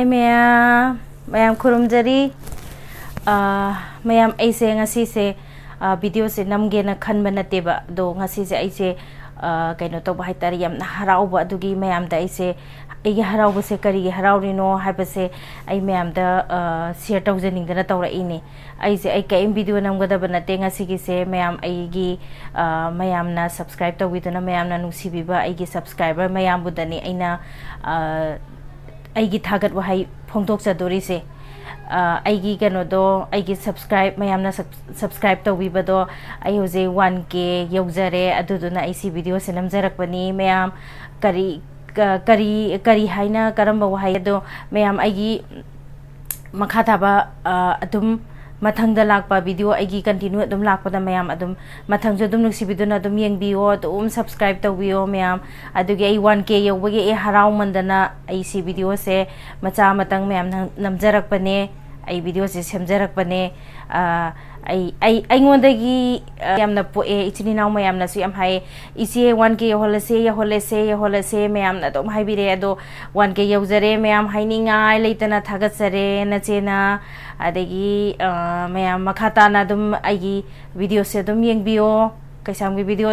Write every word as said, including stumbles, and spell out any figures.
ꯃꯌꯥꯝ ꯃꯌꯥꯝ ꯈꯨꯔꯨꯝꯖꯔꯤ꯫ ꯑꯥ, ꯃꯌꯥꯝ, ꯑꯩꯁꯦ ꯉꯁꯤꯁꯦ, ꯑꯥ, ꯚꯤꯗꯤꯑꯣꯁꯦ ꯅꯝꯒꯦꯅ ꯈꯟꯕ ꯅꯠꯇꯦꯕ, ꯑꯗꯣ ꯉꯁꯤꯁꯦ ꯑꯩꯁꯦ, ꯑꯥ, ꯀꯩꯅꯣ ꯇꯧꯕ ꯍꯥꯏꯇꯥꯔꯦ, ꯌꯥꯝꯅ ꯍꯔꯥꯎꯕ꯫ ꯑꯗꯨꯒꯤ ꯃꯌꯥꯝꯗ ꯑꯩꯁꯦ, ꯑꯩꯒꯤ ꯍꯔꯥꯎꯕꯁꯦ ꯀꯔꯤꯒꯤ ꯍꯔꯥꯎꯔꯤꯅꯣ ꯍꯥꯏꯕꯁꯦ ꯑꯩ ꯃꯌꯥꯝꯗ, ꯑꯥ, ꯁꯤꯌꯔ ꯇꯧꯖꯅꯤꯡꯗꯅ ꯇꯧꯔꯛꯏꯅꯦ꯫ ꯑꯩꯁꯦ, ꯑꯩ ꯀꯔꯤꯝ ꯚꯤꯗꯤꯑꯣ ꯅꯝꯒꯗꯕ ꯅꯠꯇꯦ ꯉꯁꯤꯒꯤꯁꯦ꯫ ꯃꯌꯥꯝ, ꯑꯩꯒꯤ, ꯑꯥ, ꯃꯌꯥꯝꯅ ꯁꯕꯁꯀ꯭ꯔꯥꯏꯕ ꯇꯧꯕꯤꯗꯨꯅ, ꯃꯌꯥꯝꯅ ꯅꯨꯡꯁꯤꯕꯤꯕ ꯑꯩꯒꯤ ꯁꯕꯁꯀ꯭ꯔꯥꯏꯕꯔ ꯃꯌꯥꯝꯕꯨꯗꯅꯤ ꯑꯩꯅ, ꯑꯥ, ꯑꯩꯒꯤ ꯊꯥꯒꯠ ꯋꯥꯍꯩ ꯐꯣꯡꯗꯣꯛꯆꯗꯣꯔꯤꯁꯦ꯫ ꯑꯥ, ꯑꯩꯒꯤ ꯀꯩꯅꯣꯗꯣ, ꯑꯩꯒꯤ ꯁꯕꯁꯀ꯭ꯔꯥꯏꯕ, ꯃꯌꯥꯝꯅ ꯁꯕ-, ꯁꯕꯁꯀ꯭ꯔꯥꯏꯕ ꯇꯧꯕꯤꯕꯗꯣ, ꯑꯩ ꯍꯧꯖꯤꯛ ꯋꯥꯟ ꯀꯦ ꯌꯧꯖꯔꯦ꯫ ꯑꯗꯨꯗꯨꯅ ꯑꯩ ꯁꯤ ꯚꯤꯗꯤꯑꯣꯁꯦ ꯅꯝꯖꯔꯛꯄꯅꯤ꯫ ꯃꯌꯥꯝ, ꯀꯔꯤ, ꯀ-, ꯀꯔꯤ, ꯀꯔꯤ ꯍꯥꯏꯅ, ꯀꯔꯝꯕ ꯋꯥꯍꯩ ꯑꯗꯣ, ꯃꯌꯥꯝ, ꯑꯩꯒꯤ ꯃꯈꯥ ꯇꯥꯕ, ꯑꯥ, ꯑꯗꯨꯝ ꯃꯊꯪꯗ ꯂꯥꯛꯄ ꯚꯤꯗꯤꯑꯣ ꯑꯩꯒꯤ ꯀꯟꯇꯤꯅ꯭ꯌꯨ ꯑꯗꯨꯝ ꯂꯥꯛꯄꯗ ꯃꯌꯥꯝ ꯑꯗꯨꯝ ꯃꯊꯪꯁꯨ ꯑꯗꯨꯝ ꯅꯨꯡꯁꯤꯕꯤꯗꯨꯅ ꯑꯗꯨꯝ ꯌꯦꯡꯕꯤꯌꯣ, ꯑꯗꯨꯝ ꯁꯕꯁꯀ꯭ꯔꯥꯏꯕ ꯇꯧꯕꯤꯌꯣ ꯃꯌꯥꯝ꯫ ꯑꯗꯨꯒꯤ ꯑꯩ ꯋꯥꯟ ꯀꯦ ꯌꯧꯕꯒꯤ ꯑꯩ ꯍꯔꯥꯎꯃꯟꯗꯅ ꯑꯩ ꯁꯤ ꯚꯤꯗꯤꯑꯣꯁꯦ ꯃꯆꯥ ꯃꯇꯪ ꯃꯌꯥꯝ ꯅꯝ-, ꯅꯝꯖꯔꯛꯄꯅꯦ, ꯑꯩ ꯚꯤꯗꯤꯑꯣꯁꯦ ꯁꯦꯝꯖꯔꯛꯄꯅꯦ꯫ ꯑꯥ, ꯑꯩ, ꯑꯩ, ꯑꯩꯉꯣꯟꯗꯒꯤ, ꯑꯥ, ꯌꯥꯝꯅ ꯄꯣꯛꯑꯦ꯫ ꯏꯆꯤꯟ ꯏꯅꯥꯎ ꯃꯌꯥꯝꯅꯁꯨ ꯌꯥꯝ ꯍꯥꯏꯌꯦ, "ꯏꯆꯦ, ꯋꯥꯟ ꯀꯦ ꯌꯧꯍꯜꯂꯁꯦ, ꯌꯧꯍꯜꯂꯁꯦ, ꯌꯧꯍꯜꯂꯁꯦ", ꯃꯌꯥꯝꯅ ꯑꯗꯨꯝ ꯍꯥꯏꯕꯤꯔꯛꯑꯦ꯫ ꯑꯗꯣ ꯋꯥꯟ ꯀꯦ ꯌꯧꯖꯔꯦ ꯃꯌꯥꯝ, ꯍꯥꯏꯅꯤꯡꯉꯥꯏ ꯂꯩꯇꯅ ꯊꯥꯒꯠꯆꯔꯦ ꯅꯆꯦꯅ꯫ ꯑꯗꯒꯤ, ꯑ, ꯃꯌꯥꯝ ꯃꯈꯥ ꯇꯥꯅ ꯑꯗꯨꯝ ꯑꯩꯒꯤ ꯚꯤꯗꯤꯑꯣꯁꯦ ꯑꯗꯨꯝ ꯌꯦꯡꯕꯤꯌꯣ, ꯀꯩꯁꯥꯝꯒꯤ ꯚꯤꯗꯤꯑꯣ꯫